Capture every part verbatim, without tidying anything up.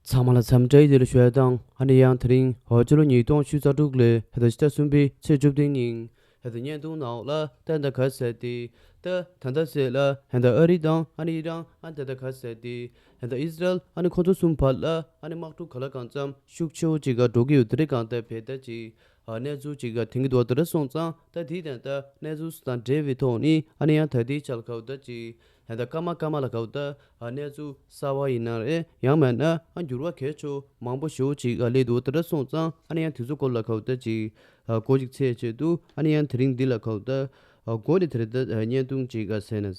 ཚང་མ་ལ་འཚམས་འདྲི་ཡི་ལ་ཞུ་ཡ་དང་། ཨ་ནི་ཡང་དེ་རིང་ཧོ་ཅི་ལོ་ཉིས་སྟོང་ཆུ་ཚོད་དྲུག་ལོའི་ཧེ་ད་ཕྱི་ཟླ་གསུམ་པའི་ཚེས་བཅུ་བདུན་ཉིན་ཧེ་ད་བརྙན་ཐུང་ནང་ལ་ད་ད་ག་ཟེར་ཏེ། ད་ད་ད་ཟེར་ལ་ཧེ་ད་ཨ་རི་དང་ཨ་ནི་ཨི་རན་ཨ་ད་ད་ག་ཟེར་ཏེ། ཧེ་ད་ཨི་སི་རལ་ཨ་ནི་ཁོ་ཚོ་གསུམ་བར་ལ་ཨ་ནི་དམག་འཁྲུག་ག་ལ་གང་འཚམ་ཤུགས་ཆེ་བོ་ཅིག་ག་འགྲོ་གི་ཡོད། དེ་རིང་གང་ད་བེ་ད་ཅིག་ཨ་གནས་ཚུལ་ཅིག་ག་དེང་གི་དུས་དེ་འདྲ་སོང་ཙང་། ད་དེའི་དོན་དག་གནས་ཚུལ་དང་འབྲེལ་བའི་ཐོག་ནས་ཨ་ནི་ཡང་ད་ལྟའི་ཆར་ག་བ་ད་ཅིག་ཧེ་ད་སྐར་མ་སྐར་མ་ལ་ག་བ་ད་ཨ་གནས་ཚུལ་གསར་བ་ཡིན་ན་རེད། ཡང་མིན་ན་ཨ་འགྱུར་བ་གལ་ཆེ་མང་པོ་ཞེ་པོ་ཅིག་ཨ་སླེབས་འདུག་དེ་འདྲ་སོང་ཙང་། ཨ་ནི་ཡང་དེ་ཚོ་སྐོར་ལ་ག་བ་ད་ཅིག་ཨ་གོ་ཅིག་ཚད་ཆེད་དུ། ཨ་ནི་ཡང་དེ་རིང་འདི་ལ་ག་བ་ད་ཨ་གོ་ནས་དེ་རེད་ད་ཨ་བརྙན་ཐུང་ཅིག་ཨ་ཟེར་ན།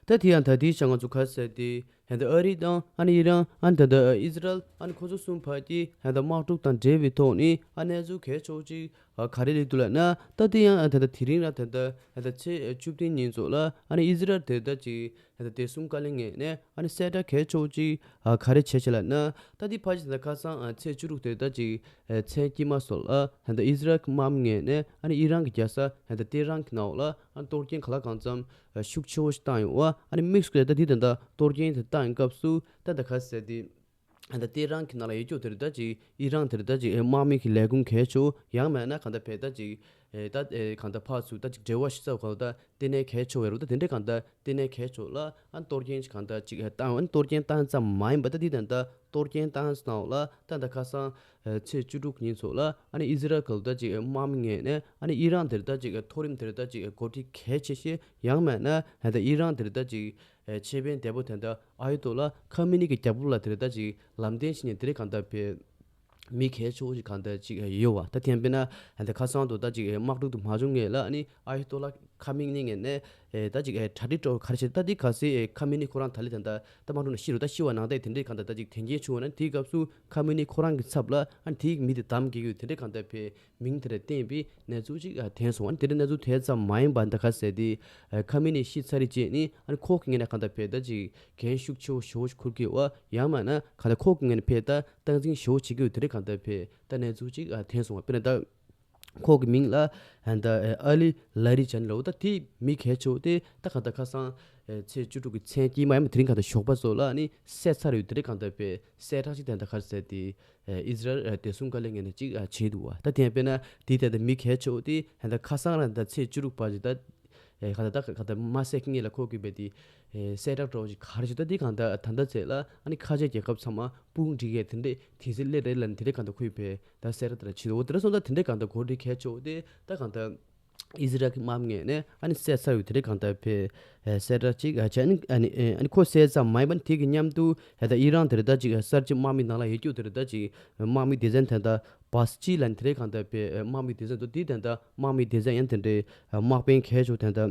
ད་དེ་ཡང་ད་དེའི་ཆ་ང་ཚོ་ག་ཟེར་ཏེ། ཧེ་ད་ཨ་རི་དང་ཨ་ནི་ཨི་རན་ཨ་ནི་ད་ད་ཨི་སི་རལ་ཨ་ནི་ཁོ་ཚོ་གསུམ་བར་གྱི་ཧེ་ད་དམག་འཁྲུག་དང་འབྲེལ་བའི་ཐོག་ནས་ཨ་གནས་ཚུལ་གལ་ཆེ་བོ་ཅིག་ཨ་ག་རེ་སླེབས་འདུག་ལབ་ན། ད་དེ་ཡང་ཨ་ད་ད་དེ་རིང་ར་ད་ད་ཧེ་ད་ཚེས་བཅུ་བདུན་ཉིན་ཚོ་ལ་ཨ་ནི་ཨི་སི་རལ་དེ་ད་ཅིག་ཧེ་ད་བདེ་སྲུང་བཀའ་བློན་ངོས་ནས་ཨ་ནི་གསལ་བསྒྲགས་གལ་ཆེ་བོ་ཅིག་ཨ་ག་རེ་བྱས་བྱས་ལབ་ན། ད་དེ་ཕལ་ཆེར་ད་ཁ་སང་ཨ་ཚེས་བཅུ་དྲུག་དེ་ད་ཅིག་ཨ་མཚན་དཀྱིལ་མ་སོགས་ལ་ད་ཨི་སི་རལ་གྱི་དམག་མི་ངོས་ནས་ཨ་ནི་ཨི་རན་གྱི་རྒྱལ་ས་ཧེ་ད་ཏེ་རན་གྱི་ནང་ལ་ཨ་ནི་གཏོར་སྐྱོན་ག་ལ་གང་འཚམ་ཨ་ཤུགས་ཆེ་བོ་ཞིག་བཏང་ཡོང་བ། ཨ་ནི་དམིགས་སུ་བཀར་ད་དེ་ད་ད་གཏོར་སྐྱོན་དེ་བཏང་ཡོང་སྐབས་སུ་ད་ད་ག་ཟེར་ཏེ། ཨ་ད་ཏེ་རན་གྱི་ནང་ལ་ཡོད་རྒྱུ་དེ་རེད་ད་ཅིག་ཨི་རན་དེ་རེད་ད་ཅིག་ཨེ་དམག་མི་གི་ལས་ཁུངས་གལ་ཆེ་བོ། ཡང་མིན་ན་གང་ལྟར་བས་ད་ཅིག་ཨེ་ད་ཨེ་གང་ལྟར་ཕར་ཚུར་ད་ཅིག་འབྲེལ་བ་ཞིག་བཙུགས་གང་ལྟར་ལྟེ་གནས་གལ་ཆེ་བོ་རེད་ད། དེ་འདྲའི་གང་ལྟར་ལྟེ་གནས་གལ་ཆེ་བོ་ལ་ཨ་གཏོར་སྐྱོན་ཅིག་གང་ལྟར་ཅིག་ཨེ་བཏང་། ཨ་གཏོར་སྐྱོན་བཏང་ཙམ་མ་ཡིན་པ་ད་དེ་ད་ལྟ་གཏོར་སྐྱོན་བཏང་ས་ནང་ལ་ད་ད་ཁ་སང་ཨེ་ཚེས་བཅུ་དྲུག་ཉིན་ཚོ་ལ་ཨ་ནི་ཨི་སི་རལ་གང་ལྟར་ཅིག་ཨེ་དམག་མི་ངོས་ནས་ཨ་ནི་ཨི་རན་དེ་རེད་ད་ཅིག་ཨེ་མཐོ་རིམ་དེ་རེད་ད་ཅིག་ཨེ་འགོ་ཁྲིད་གལ་ཆེ་ཤོས། ཡང་མིན་ན་ཧེ་ད་ཨི་རན་དེ་རེད་ད་ཅིག་ཨེ་ཆེ་དཔོན་འདས་པོ་དེ་འདྲ་ཨ་ཡུ་ཏོ་ལ་ཁ་མི་ནི་གི་རྒྱབ་ལོགས་ལ་དེ་རེད་ད་ཅིག་ལམ་སྟོན་བྱས་ནས་དེ་རེད་གང་ལྟར་བས་མི་གལ་ཆེ་བོ་ཞིག་གང་ལྟར་ཅིག་ཨེ་ཡོད་བ། ད་དེ་ཡང་དཔེར་ན་ཧེ་ད་ཁ་སང་དུ་ད་ཅིག་ཨེ་དམག་འཁྲུག་དུ་མ་བྱུང་ངེས་ལ་ཨ་ནི་ཨ་ཡུ་ཏོ་ལ་ཁ་མི་ནི་ངེས་ནས་ཨེ་ད་ཅིག་ཨེ་གྲ་སྒྲིག་སྤྲོ་ག་རེ་བྱེད། ད་དེ་ག་སེ་ཨེ་ཁ་མི་ནི་ཁོ་རང་ད་ལི་དེ་འདྲ་ད་དམག་འཁྲུག་ནང་ཤི་རུ་ད་ཤི་བ་ནང་ད་དེ་འདྲའི་གང་ལྟར་ད་ཅིག་དོན་རྐྱེན་བྱུང་བ་ན་དེའི་སྐབས་སུ་ཁ་མི་ནི་ཁོ་རང་གི་ཚབ་ལ་ཨ་ནི་དེའི་མི་དེ་དམ་བསྒྲིགས་ཡོད། དེ་འདྲའི་གང་ལྟར་བས་མིང་དེ་འདྲ་བསྟན་པའི་གནས་ཚུལ་ཅིག་ཨ་ཐོན་སོང་། ཨ་ནི་དེ་འདྲའི་གནས་ཚུལ་ཐོན་ཙམ་མ་ཡིན་པ་ད་ག་ཟེར་ཏེ། ཨ་ཁ་མི་ནི་ཤི་ཚར་རེད་ཅེས་ནི་ཨ་ནི་ཁོག་གི་ངོས་ནས་གང་ལྟར་བས་ད་ཅིག་འགན་ཤུགས་ཆེ་བོ་ཞེ་བོ་ཞིག་འཁུར་གི་ཡོད་པ། ཡང་མིན་ན་གང་ལྟར་ཁོག་གི་ངོས་ནས་བས་ད་སྟངས་འཛིན་ཞེ་བོ་བྱེད་ཀྱི་ཡོད། དེ་འདྲའི་གང་ལྟར་བས་ད་གནས་ཚུལ་ཅིག་ཨ་ཐོན་སོང་བ། དཔེར་ན་ད་ཁོག་གི་མིང་ལ་ཨ་ད་ཨ་ལི་ལ་རི་ཅན་ལོ། ད་དེའི་མི་གལ་ཆེ་བོ་དེ་ད་གང་ལྟར་ཁ་སང་ཨ་ཚེས་བཅུ་དྲུག་གི་མཚན་དཀྱིལ་མ་ཡིན་པ་དེ་རིང་གང་ལྟར་ཞོགས་པ་ཚོ་ལ་ཨ་ནི་བསད་ཚར་ཡོད། དེ་འདྲའི་གང་ལྟར་བས་གསལ་བསྒྲགས་ཅིག་དེ་འདྲ་ག་རེ་ཟེར་ཏེ། ཨེ་ཨི་སི་རལ་ཨེ་བདེ་སྲུང་བཀའ་བློན་ངོས་ནས་ཅིག་ཨ་བྱས་འདུག་བ། ད་དེ་ཡང་དཔེར་ན་དེའི་ཐད་དུ་མི་གལ་ཆེ་བོ་དེ་ཧན་ད་ཁ་སང་རང་ད་ཚེས་བཅུ་དྲུག་བར་གྱི་ད་ཨེ་ག་ད་ད་ག་ད་མ་བསད་མཁན་ལ་ཁོ་གི་བས་དེ་ཨེ་གསལ་བསྒྲགས་འདྲ་བོ་ཞིག་ག་རེ་ཞིག་ད་དེ་གང་ད་ད་ལྟ་ཚེ་ལ་ཨ་ནི་ཁ་ཆེ་རྒྱལ་ཁབ་ཚང་མ་དཔུང་སྒྲིག་ཡས་དེ་འདྲས་དུས་ཚོད་སླེབས་རེད་ལབ་ནས་དེ་འདྲས་གང་ད་ཁོས་བས་ད་གསལ་བསྒྲགས་དེ་འདྲ་བྱས་འདུག་བ། དེ་འདྲ་སོང་ད་དེ་འདྲས་གང་ད་གོ་སྒྲིག་གལ་ཆེ་བོ་དེ་ད་གང་ད། ཨི་སི་རལ་གྱི་དམག་མི་ངོས་ནས་ཨ་ནི་བསད་ཚར་ཡོད། དེ་འདྲའི་གང་ལྟར་བས་ཨེ་གསལ་བསྒྲགས་ཅིག་ཨ་བྱས། ཨ་ནི་ཨ་ནི་ཨེ་ཨ་ནི་ཁོ་བསད་ཙམ་མ་ཡིན་པ་ནི་དེ་གི་མཉམ་དུ་ཧེ་ད་ཨི་རན་དེ་རེད་ད་ཅིག་གསར་བརྗེ་དམག་མི་ནང་ལ་ཡོད་རྒྱུ་དེ་རེད་ད་ཅིག་དམག་མི་སྡེ་ཚན་དེ་འདྲ་བཱ་སི་ཅི་ལབ་ནས་དེ་འདྲའི་གང་ལྟར་བས་དམག་མི་སྡེ་ཚན་དུ་དེ་དེ་འདྲ་དམག་མི་སྡེ་ཚན་ཡང་དེ་འདྲའི་དམག་དཔོན་གལ་ཆེ་བོ་དེ་འདྲ་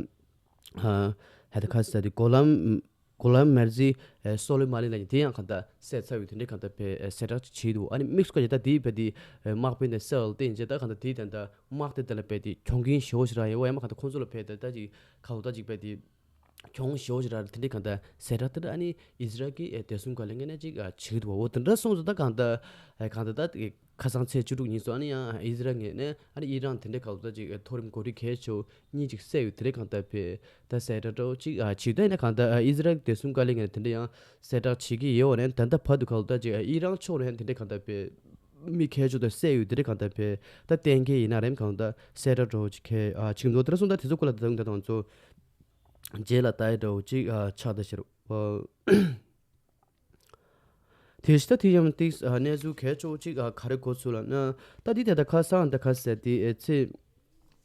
ཧེ་ད་ཁ་ས་དེ་གོ་ལམ། གོ་ལམ་མེར་ཟི་ཨེ་སོ་ལི་མ་ལི་ལ་ཡིན་དེ་ཡང་གང་ལྟར་བསད་ཚར་བའི་དེ་འདྲའི་གང་ལྟར་བས་ཨེ་གསལ་བསྒྲགས་ཅིག་བྱས་འདུག་ཨ་ནི་དམིགས་སུ་བཀར་ཏེ་ད་དེའི་བས་དེ་ཨེ་དམག་དཔོན་དེ་བསད་ལ་བརྟེན་རྗེས་ད་གང་ལྟར་དེའི་དེ་འདྲ་དམག་དེ་དེ་ལ་བས་དེ་གྱོང་གུན་ཞེ་བོ་ཞིག་རག་ཡོད་པ། ཡང་མ་གང་ལྟར་ཁོང་ཚོ་ལ་བས་དེ་ད་ཅིག་ཁ་ལོ་ད་ཅིག་བས་དེ་གྱོང་ཞེ་བོ་ཞིག་རག་དེ་འདྲའི་གང་ལྟར་གསལ་བསྒྲགས་དེ་འདྲ་ཨ་ནི་ཨི་སི་རལ་གྱི་ཨེ་བདེ་སྲུང་བཀའ་བློན་ངོས་ནས་ཅིག་ཨ་བྱས་འདུག་འོ་དེ་འདྲ་སོང་ཙང་ད་གང་ལྟར་ཨེ་གང་ལྟར་ད་ཁ་སང་ཚེས་བཅུ་དྲུག་ཉིན་སོ་ཨ་ནི་ཡང་ཨི་སི་རལ་ངོས་ནས་ཨ་ནི་ཨི་རན་དེ་འདྲའི་ཁ་ལོ་ད་ཅིག་མཐོ་རིམ་འགོ་ཁྲིད་གལ་ཆེ་བོ་གཉིས་ཅིག་བསད་ཡོད། དེ་འདྲའི་གང་ལྟར་བས་ད་གསལ་བསྒྲགས་འདྲ་བོ་ཅིག་ཨ་བྱས། ད་ཡིན་ན་གང་ལྟར་ཨ་ཨི་སི་རལ་བདེ་སྲུང་བཀའ་བློན་ངོས་ནས་དེ་འདྲ་ཡང་གསལ་བསྒྲགས་བྱེད་ཀྱི་ཡོད། འོ་ནས་ད་ལྟ་བར་དུ་ཁ་ལོ་ད་ཅིག་ཨ་ཨི་རན་ཕྱོགས་ནས་དེ་འདྲའི་གང་ལྟར་བས་མི་ཁ་ཤས་ཅིག་ད་བསད་ཡོད། དེ་འདྲའི་གང་ལྟར་བས་ད་གཏན་འཁེལ་ཡིན་ན་རེད། གང་ལྟར་གསལ་བསྒྲགས་འདྲ་བོ་ཅིག་ཁེལ་ཨ་བྱས་འདུག་དེ་འདྲ་སོང་ཙང་དེ་ཚོ་སྐོར་ལ་ད་དུང་ད་དུང་ཚོ་རྗེས་ལ་ལྟ་ཡི་འདྲ་བོ་ཅིག་ཨ་ཆགས་ད་ཤེར། དེ་ཕྱི་ད་དེ་ཡང་ཏིག་ཨ་གནས་ཚུལ་གལ་ཆེ་བོ་ཅིག་ཨ་ག་རེ་གོ་ཚུལ་ལབ་ན། ད་དེ་དེ་ད་ཁ་སང་ད་ཁ་ཟེར་དེ་ཨེ་ཚེས་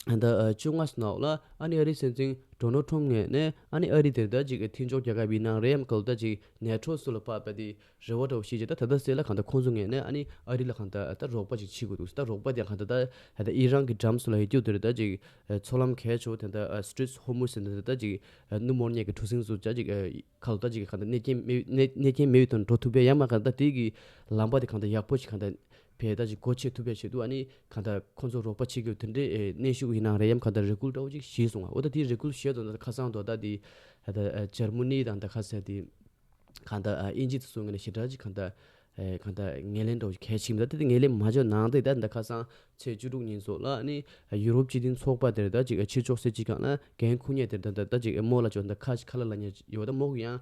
ད་ཨ་བཅོ་ལྔ་ནང་ལ་ཨ་ནི་ཨ་རིའི་སྲིད་འཛིན་ཌོ་ནལ་ཊམ་ངོས་ནས་ཨ་ནི་ཨ་རི་དེ་ད་ཅིག་མཐུན་ཕྱོགས་རྒྱལ་ཁབ་ཡིན་ནའང་རེད། ཡང་གལ་ད་ཅིག་ནེ་ཊོ་སུ་ལ་ཕར་བས་དེ་རེ་བ་འདྲ་བོ་བྱས་རྗེས་ད་ད་ལྟ་ཟེར་ལ་གང་ལྟར་ཁོང་ཚོ་ངོས་ནས་ཨ་ནི་ཨ་རི་ལ་གང་ལྟར་ད་རོགས་པ་ཅིག་བྱེད་དགོས་འདུག་ད་རོགས་པ་དེ་གང་ལྟར་ད་ད་ཨི་རན་གྱི་འགྲམ་སུ་ལ་ཡོད་རྒྱུ་དེ་རེད། ད་ཅིག་མཚོ་ལམ་གལ་ཆེ་བོ་དེ་འདྲ་སི་ཊྲེཊ་ཧོར་མུཛ་ཟེར་འདི་ད་ཅིག་སྣུམ་འཁོར་གཉེར་གྱི་གྲུ་གཟིངས་སུ་ཅག་ཅིག་ཁ་ལོ་ད་ཅིག་གང་ལྟར་གནོད་སྐྱོན་མེད་གནོད་གནོད་སྐྱོན་མེད་པའི་ཐོག་ནས་འགྲོ་ཐུབ་པའི་ཡང་མ་གང་ལྟར་དེ་གི་ལམ་པ་དེ་གང་ལྟར་ཡག་པོ་ཞིག་གང་ལྟར་བས་ད་ཅིག་སྒོ་ཕྱེ་ཐུབ་པའི་ཆེད་དུ་ཨ་ནི་གང་ལྟར་ཁོང་ཚོ་རོགས་པ་བྱེད་དགོས་དེ་འདྲའི་ཨེ་གནོན་ཤུགས་ཡིན་ནའང་རེད། ཡང་གང་ལྟར་རེ་སྐུལ་འདྲ་བོ་ཅིག་བྱས་སོང་བ། འོ་ད་དེའི་རེ་སྐུལ་བྱས་དོན་དག་ཁ་སང་དོ་ད་དེ་ད་ལྟ་ཨ་འཇར་མ་ནི་དང་ད་ཁ་ཟེར་དེ་གང་ལྟར་ཨ་དབྱིན་ཇི་དེ་ཚོ་ངོས་ནས་ཞེ་དྲག་ཅིག་གང་ལྟར་ ཨེ་གང་ལྟར་ངོས་ལེན་འདྲ་བོ་ཞིག་གལ་ཆེན་པོ་ད་དེ་ངོས་ལེན་མ་བྱས་ནང་དེ་ད་ད་ཁ་སང་ཚེས་བཅུ་དྲུག་ཉིན་སོགས་ལ་ནི་ཡུ་རོབ་སྤྱི་མཐུན་ཚོགས་པ་དེར་ད་ཅིག་ཕྱི་ཕྱོགས་སྲིད་སྤྱི་ཁང་ལ་འགན་འཁུར་མཁན་དེར་ད་ད་ད་ཅིག་མོ་ལ་ཅོ་ད་ཁ་ཅིག་ཁ་ལ་ལ་ཉེ་ཡོད་ད་མོ་གི་ཡང་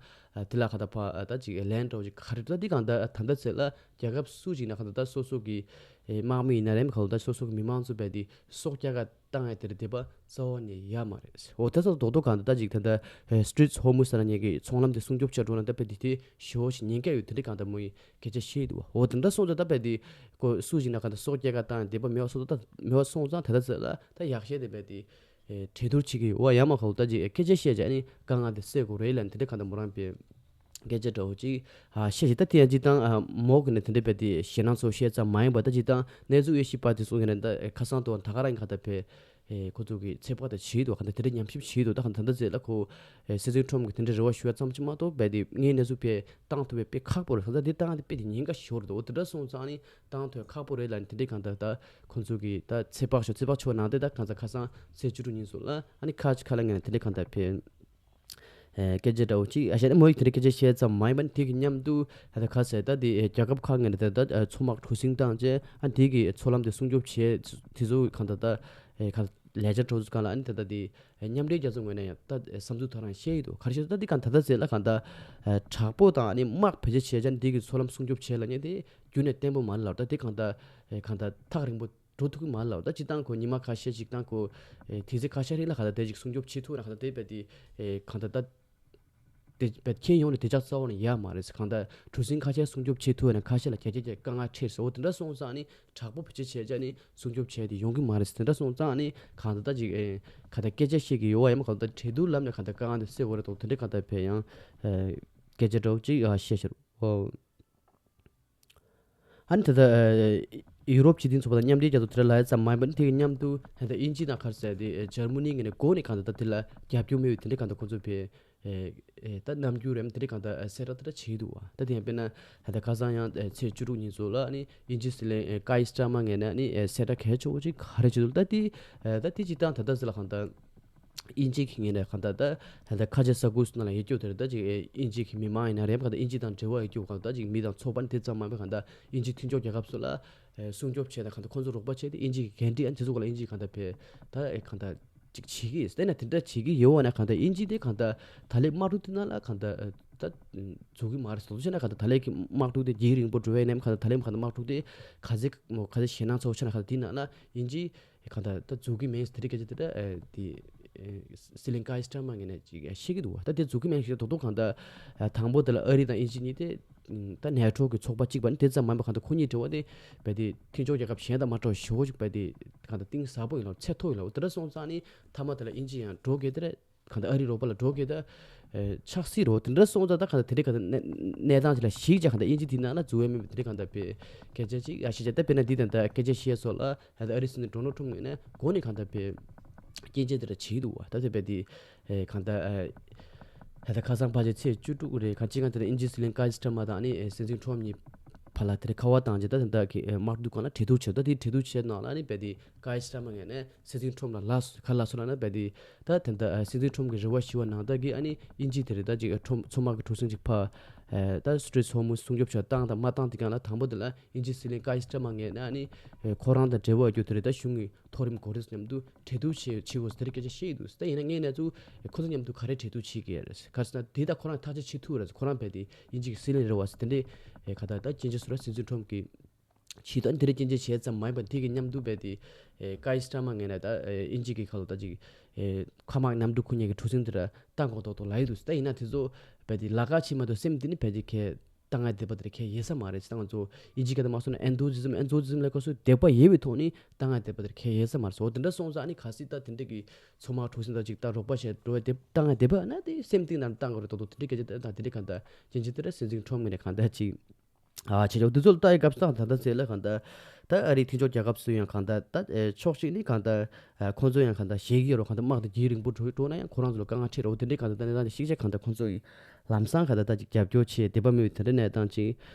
དེ་ལ་ཁ་ད་ཕ་ད་ཅིག་ལན་འདྲ་བོ་ཞིག་ག་རེ་ད་དེ་གང་ལྟར་ད་ལྟ་ཚེ་ལ་རྒྱལ་ཁབ་སུ་ཞིག་ན་ཁ་ད་ད་སོ་སོ་གི་དམག་མི་ཡིན་ན་རེད་མི་ཁ་ལོ་ད་སོ་སོ་གི་མི་མང་ཚོ་བས་དེ་སྲོག་སྐྱེལ་ག་བཏང་ཡ་དེ་རེད་དེ་པ་རྩ་བ་ནས་ཡ་མ་རེད། འོ་ད་ཚོ་རྡོག་རྡོག་གང་ད་ད་ཅིག་ད་ད་སི་ཊི་རི་ཊི་ཧོར་མུ་ཟེར་ན་ཉེ་གི་ཚོང་ལམ་དེ་སྲུང་སྐྱོབ་བྱ་འགྲོ་ན་ད་པེ་དེ་དེ་ཞོ་ཞིག་ཉེན་ཁ་ཡོད་དེ་འདྲ་གང་ད་མོ་ཡི་སྐད་ཆ་བཤད་འདུག་བ། འོ་དེ་འདྲ་སོང་ཙང་ད་པེ་དེ་ཀོ་སུ་ཞིག་ན་གང་ད་སྲོག་སྐྱེལ་ག་བཏང་ཡ་དེ་པ་མེད་བ་སོང་ཙང་ད་མེད་བ་སོང་ཙང་ད་ད་ཚེ་ལ་ད་ཡག་བཤད་དེ་པེ་དེ་གྲོས་བསྡུར་བྱེད་ཀྱི་ཡོད་བ་ཡ་མ་ཁ་ལོ་ད་ཅིག་སྐད་ཆ་བཤད་བྱས་ནི་དཀའ་ངལ་དེ་སེལ་དགོས་རེད་ལབ་ནི་དེ་འདྲ་གང་ད་མོ་རང་པེ། སྐད་ཆ་འདྲ་བོ་ཅིག་ཨ་བཤད་ཞིག་ད་དེ་ཡང་ཅིག་དང་ཨ་མོ་གི་ནས་དེ་འདྲ་བས་དེ་ཞེད་སྣང་ཚོ་བཤད་ཙམ་མ་ཡིན་པ་ད་ཅིག་དང་གནས་ཚུལ་དབྱེ་ཞིབ་པ་དེ་གསུང་གི་ནས་ད་ཁ་སང་དུ་ད་ག་རང་གི་ཁ་ད་བས་ཁོ་ཚོ་གི་ཚེ་དཔག་ད་བྱེད་འདུག་ག་ད་དེ་འདྲ་ཉམས་ཞིབ་བྱེད་འདུག་ད་ག་ད་ད་ཚེ་ལ་ཁོ་སྲིད་འཛིན་ཁྲོམ་གི་དེ་འདྲ་རེ་བ་ཞུ་བ་ཙམ་ཅིག་མ་གཏོགས་བས་དེ་ངའི་གནས་ཚུལ་བས་བཏང་ཐུབ་པའི་དཔེ་ཁག་པོ་རེད། ག་ད་དེ་བཏང་དེ་དཔེ་དེ་ཉེན་ཁ་ཞོར་འདུག་འོ་དེ་འདྲ་སོང་ཙང་ནི་བཏང་ཐུབ་ཁག་པོ་རེད་ལ་ནི་དེ་འདྲ་གང་ད་ད་ཁོ་ཚོ་གི་ད་ཚེ་དཔག་ཞོ་ཚེ་དཔག་ཆོ་ནང་དེ་ད་གང་ཚ་ཁ་སང་ཚེ་བཅུ་དྲུག་ཉིན་སོང་ལ་ཨ་ནི་ཁ་ཅིག་ཁ་ལ་ངས་ནས་དེ་འདྲ་གང་ད་བས། སྐད་ཆ་འདྲ་བོ་གཅིག་ཨ་ཤ་ནི་མོ་ཡིག་དེ་འདྲ་སྐད་ཆ་བཤད་ཙམ་མ་ཡིན་པ་ནི་དེ་གི་མཉམ་དུ་ད་ལྟ་ཁ་ཟེར་ད་དེ་རྒྱལ་ཁབ་ཁག་ངེས་ནས་ད་ལྟ་མཚོ་དམག་གྲུ་གཟིངས་བཏང་རྗེས་ཨ་དེ་གི་མཚོ་ལམ་དེ་སྲུང་སྐྱོབ་བྱས་དེ་ཚོ་གང་ད་ད་ཁ་ལས་བྱ་གྲོགས་ཚོ་གང་ལ་ཨ་ནི་ད་ལྟ་དེ་མཉམ་འབྲེལ་རྒྱལ་ཚོགས་ངོས་ནས་ཡང་ད་བསམ་ཚུལ་ཐོ་རངས་བཤད་ཡི་འདུག་ག་རེ་བཤད་ད་དེ་གང་ད་ལྟ་ཟེར་ལ་གང་ད་དྲག་པོ་དང་ཨ་ནི་དམག་བེད་སྤྱོད་བྱས་ཙང་དེ་གི་མཚོ་ལམ་སྲུང་སྐྱོབ་བྱས་ལ་ནི་དེ་རྒྱུན་ནས་བརྟན་པོ་མ་ལ་ད་དེ་གང་ད་གང་ད་ཐག་རིང་པོ། འགྲོ་ཐུབ་ཀྱི་མ་རེད་ལབ། ད་སྤྱིར་བཏང་ཁོ་ཉི་མ་ཁ་ཤས་ཤིག་བཏང་ཁོ་ཨེ་དུས་ཚོད་ཁ་ཤས་རིང་ལ་ག་ད་དེ་ཅིག་སྲུང་སྐྱོབ་བྱེད་ཐུབ་ན་ག་ད་དེ་བས་དེ་ཨེ་གང་ད་ད་དེ་བས་ཁྱེད་ཡོང་ནས་དེ་ཅག་རྩ་བ་ནས་ཡག་མ་རེད་ཟེར། གང་ད་གྲུ་གཟིངས་ཁ་ཤས་སྲུང་སྐྱོབ་བྱེད་ཐུབ་ན་ཁ་ཤས་ལ་རྒྱ་རྒྱ་རྒྱ་དཀའ་ངལ་འཕྲད་ཟེར། འོ་དེ་འདྲ་སོང་ཙང་ནི་དྲག་པོ་བེད་སྤྱོད་བྱས་ཙང་ནི་སྲུང་སྐྱོབ་བྱས་ཏེ་ཡོང་གི་མ་རེད་ཟེར། དེ་འདྲ་སོང་ཙང་ནི་གང་ད་ད་ཅིག་ཨེ་གང་ད་སྐད་ཆ་བཤད་ཀྱི་ཡོད་བ་ཡང་མ་གང་ད་གྲོས་བསྡུར་ལམ་ནས་གང་ད་དཀའ་ངལ་དེ་སེལ་དགོས་རེད་དོ། དེ་འདྲ་གང་ད་བས་ཡང་ཨེ་སྐད་ཆ་འདྲ་བོ་ཅིག་ཨ་བཤད་ཤར་འོ། ཨ་ནི་ད་ལྟ་ཡུ་རོབ་སྤྱི་མཐུན་ཚོགས་པ་དང་མཉམ་འབྲེལ་རྒྱལ་ཚོགས་དེ་ལ་ལབ་ཡ་ཙམ་མ་ཡིན་པར་དེ་གི་མཉམ་དུ་ད་ལྟ་དབྱིན་ཇི་དང་ག་རེ་ཟེར་དེ་འཇར་མ་ནི་ངོས་ནས་འགོ་ནས་གང་ལྟར་ད་དེ་ལ་རྒྱབ་སྐྱོར་མེད་པའི་དེ་འདྲ་གང་ལྟར་ཁོ་ཚོ་བས་ད་རྣམ་འགྱུར་རེམ་དེ་འདྲ་གང་ལྟར་གསལ་བསྒྲགས་དེ་འདྲ་བྱས་འདུག་བ། ད་དེ་ཡང་དཔེར་ན་ད་ལྟ་ཁ་སང་ཡང་ཚེས་བཅུ་དྲུག་ཉིན་ཚོ་ལ་ནི་དབྱིན་ཇི་སྲིད་བློན་ཀའི་སི་ཊར་མ་ངོས་ནས་ནི་གསལ་བསྒྲགས་གལ་ཆེ་བོ་ཅིག་ག་རེ་བྱས་འདུག་ད་དེ་ད་དེ་སྤྱིར་བཏང་ད་ལྟ་ཟེར་ལ་གང་ལྟར། དབྱིན་ཇི་གི་ངོས་ནས་གང་ལྟར་ད་ད་ལྟ་ཁ་ཆེ་ས་ཁུལ་ནང་ལ་ཡོད་རྒྱུ་དེར་ད་ཅིག་དབྱིན་ཇི་གི་མི་མང་ཡིན་ན་རེད་གང་ལྟར་དབྱིན་ཇི་དང་འབྲེལ་བ་ཡོད་རྒྱུ་གང་ལྟར་ཅིག་མི་དང་ཚོགས་པ་ནི་དེ་ཙམ་མ་ཡིན་པར་གང་ལྟར་དབྱིན་ཇི་མཐུན་ཕྱོགས་རྒྱལ་ཁབ་སུ་ལ་སྲུང་སྐྱོབ་བྱས་དང་གང་ལྟར་ཁོང་ཚོ་རོགས་པ་བྱས་ཏེ་དབྱིན་ཇི་གི་འགན་འཁྲི་ཨ་ནི་དེ་ཚོ་ག་ལ་དབྱིན་ཇི་གང་ལྟར་བས་ད་ཨེ་གང་ལྟར་ཅིག་བྱེད་ཀྱི་ཡིན། དེ་ན་དེ་འདྲ་བྱེད་ཀྱི་ཡོད་བ་ན་གང་ལྟར་དབྱིན་ཇི་དེ་གང་ལྟར་ད་ལས་དམག་འཁྲུག་དེ་ནང་ལ་གང་ལྟར་ད་འཛུལ་གྱི་མ་རེད། སོ་སོ་བྱས་ན་གང་ལྟར་ད་ལས་ཀྱི་དམག་འཁྲུག་དེ་རྒྱུན་རིང་པོ་འགྲོ་བའི་ནས་གང་ལྟར་ད་ལས་གང་ལྟར་དམག་འཁྲུག་དེ་ག་ཚད་མོ་ག་ཚད་ཞེད་སྣང་ཚ་བོ་ཆགས་ན་གང་ལྟར་དེ་ནང་ལ་དབྱིན་ཇི། གང་ལྟར་ད་འཛུགས་ཀྱི་མེད་དེ་འདྲ་སྐད་ཆ་དེ་འདྲ་ཨ་དེ་ཨ་སྲིད་བློན་ཀའི་སི་ཊར་མ་ངོས་ནས་ཅིག་བཤད་ཀྱི་འདུག་བ། ད་དེ་འཛུགས་ཀྱི་མེད་ཞེས་རྡོག་རྡོག་གང་ལྟར་ཨ་དང་པོ་དེ་ལ་ཨ་རི་དང་དབྱིན་ཇི་གཉིས་དེ་ཨ་ད་ནེ་ཊོ་གི་ཚོགས་པ་གཅིག་པ་ནི་དེ་ཙམ་མ་ཡིན་པར་གང་ལྟར་ཁོ་གཉིས་འབྲེལ་བ་དེ་བས་དེ་མཐུན་ཕྱོགས་རྒྱལ་ཁབ་གཞན་དང་མ་འདྲ་བ་ཞེ་པོ་ཅིག་བས་དེ་གང་ལྟར་གཏིང་ཟབ་པོ་ཡིན་ལ་ཚད་མཐོ་ཡིན་ལ་འོ་དེ་འདྲ་སོང་ཙང་ནི་མཐའ་མ་དེ་ལ་དབྱིན་ཇི་ཡང་འགྲོ་གི་དེ་རེད། གང་ལྟར་ཨ་རི་རོགས་པ་ལ་འགྲོ་གི་ད་ཨེ་ཆགས་སྲིད་རོ་དེ་འདྲ་སོང་ཙང་ད་གང་ལྟར་དེ་འདྲའི་གང་ལྟར་གནས་གནས་སྟངས་ཅིག་ལ་གཞིགས་ཀྱང་གང་ལྟར་དབྱིན་ཇི་དེའི་ནང་ལ་འཛུལ་བའི་མེད་པའི་དེ་འདྲའི་གང་ལྟར་བས་སྐད་ཆ་ཅིག་ཡ་བཤད་ཀྱང་ད་དཔེར་ན་འདི་དང་ད་སྐད་ཆ་བཤད་སོགས་ལ་ད་ལྟ་ཨ་རི་སྲིད་འཛིན་ཌོ་ནལ་ཊམ་ངོས་ནས་འགོ་ནས་གང་ལྟར་བས་སྐྱོན་བརྗོད་དེ་འདྲ་བྱས་འདུག་བ། ད་དེ་བས་དེ་ཨེ་གང་ལྟར་ཨེ་ད་ལྟ་ཁ་སང་ཕལ་ཆེར་ཚེས་བཅུ་དྲུག་རེད། གང་ཅི་གང་དེ་ལ་དབྱིན་ཇི་སྲིད་བློན་ཀའི་སི་ཊར་མ་དང་ཨ་ནི་ཨེ་སྲིད་འཛིན་ཊམ་གཉིས་བར་ལ་དེ་འདྲ་ཁ་པར་བཏང་རྗེས་ད་ད་ལྟ་གི་ཨེ་དམག་འཁྲུག་སྒང་ལ་གྲོས་བསྡུར་བྱས། ད་དེ་གྲོས་བསྡུར་བྱས་ནང་ལ་ཨ་ནི་བས་དེ་ཀའི་སི་ཊར་མ་ངོས་ནས་སྲིད་འཛིན་ཊམ་ལ་ལབ་སོང་། ག་ལབ་སོང་ལབ་ན་བས་དེ་ད་དེ་འདྲ་ཨ་སྲིད་འཛིན་ཊམ་གི་རེ་བ་ཞུ་བ་ནང་ལྟར་གྱི་ཨ་ནི་དབྱིན་ཇི་དེ་རེད་ད་ཅིག་ཨ་ཊམ་མཚོ་དམག་གི་གྲུ་གཟིངས་ཅིག་ཕར་ཨ་ད་སི་ཊི་རེཊ་ཧོར་མུཛ་སྲུང་སྐྱོབ་བྱ་བཏང་དང་མ་བཏང་དེ་གང་ལ་དང་པོ་དེ་ལ་དབྱིན་ཇི་སྲིད་བློན་ཀའི་སི་ཊར་མ་ངོས་ནས་ཨ་ནི་ཨ་ཁོ་རང་དང་འབྲེལ་བ་ཡོད་རྒྱུ་དེ་རེད་ད་གཞུང་གི་མཐོ་རིམ་འགོ་ཁྲིད་མཉམ་དུ་གྲོས་བསྡུར་བྱེད་བྱེད་དགོས་ཟེར་དེ་འདྲའི་སྐད་ཆ་བཤད་ཡོད་འདུག་ད་ཡིན་ན་ངས་ནས་ཚུར་ཁོ་ཚོ་མཉམ་དུ་ག་རེ་གྲོས་བསྡུར་བྱེད་ཀྱི་ཡོད་རེད། ག་རེ་ཟེར་ན་དེ་ད་ཁོ་རང་ཐག་གཅོད་བྱེད་ཐུབ་རེད། ཁོ་རང་བས་དེ་དབྱིན་ཇི་གི་སྲིད་བློན་རེད་བ་ཟེར་དེ་འདྲའི་ཨེ་ག་ད་ད་སྐྱོན་བརྗོད་སུ་ར་སྲིད་འཛིན་ཊམ་གི་ཆེད་དུ་ཨ་ནི་དེ་འདྲའི་སྐྱོན་བརྗོད་བྱས་ཙམ་མ་ཡིན་པར་དེ་གི་མཉམ་དུ་བས་དེ་ཨེ་ཀའི་སི་ཊར་མ་ངོས་ནས་ད་ཨེ་དབྱིན་ཇི་གི་ཁ་ལོ་ད་ཅིག་ཨེ་མཁའ་དམག་གནམ་གྲུ་ཁུ་ཉེ་གི་གྲུ་གཟིངས་དེ་ར་བཏང་དགོས་ཐོག་ཐོག་ལ་ཡི་འདུག་ད་ཡིན་ན་དེ་ཚོ་བས་དེ་ལ་ཁག་ཆེ་མ་གཏོགས་སེམས་གཏིང་ནས་བས་དེ་ཁས་ད་ང་དད་པ་དེར་ཁས་ཡེ་ས་མ་རེད་ཟེར། ད་ང་ཚོ་དབྱིན་ཇི་སྐད་དུ་མ་སོང་ན་ཨེན་ཐུ་ཛི་ཛམ་ཨེན་ཐུ་ཛི་ཛམ་ལ་ཁོ་ཚོས་དད་པ་ཡོད་པའི་ཐོག་ནས་ད་ང་དད་པ་དེར་ཁས་ཡེ་ས་མ་རེད་ཟེར། འོ་དེ་འདྲ་སོང་ཙང་ཨ་ནི་གལ་སྲིད་ད་དེ་འདྲ་གི་མཚོ་དམག་གྲུ་གཟིངས་ད་ཅིག་ད་རོགས་པ་བྱས་འགྲོ་བའི་དེ་ད་ང་དད་པ་ན་དེ་སེམས་གཏིང་ནས་བཏང་དགོས་རེད་ཐོག་ཐོག་དེ་འདྲ་སྐད་ཆ་དེ་ད་དེ་འདྲ་གང་ལྟར་སྐྱོན་བརྗོད་དེ་ར་སྲིད་འཛིན་ཊམ་ངོས་ནས་གང་ལྟར་ཅིག་ཨ་བྱེད་ཆོག་དེ་ཚོ་ལ་ལྟ་ཡི་སྐབས་སུ་ད་ད་ཚེ་ལ་གང་ལྟར་ད་ཨ་རིའི་མཐུན་ཕྱོགས་རྒྱལ་ཁབ་སུ་ཡང་གང་ལྟར་ད་ཕྱོགས་གཅིག་ནས་གང་ལྟར་ཁོང་ཚོ་ཡང་གང་ལྟར་ཞེད་ཀྱི་ཡོད་རོགས་གང་ལྟར་དམག་དེ་རྒྱུན་རིང་པོ་འགྲོ་འགྲོ་ན་ཡང་ཁོ་རང་ཚོ་ལ་དཀའ་ངལ་འཕྲད་རོགས་དེ་འདྲའི་གང་ལྟར་ད་གནས་སྟངས་དེ་ཤེས་བྱས་གང་ལྟར་ཁོང་ཚོ་ཡིས་ལམ་སང་གང་ལྟར་ད་ཅིག་རྒྱབ་སྐྱོར་བྱས་དད་པ་མེད་པའི་དེ་འདྲ་གནས་སྟངས་ཅིག་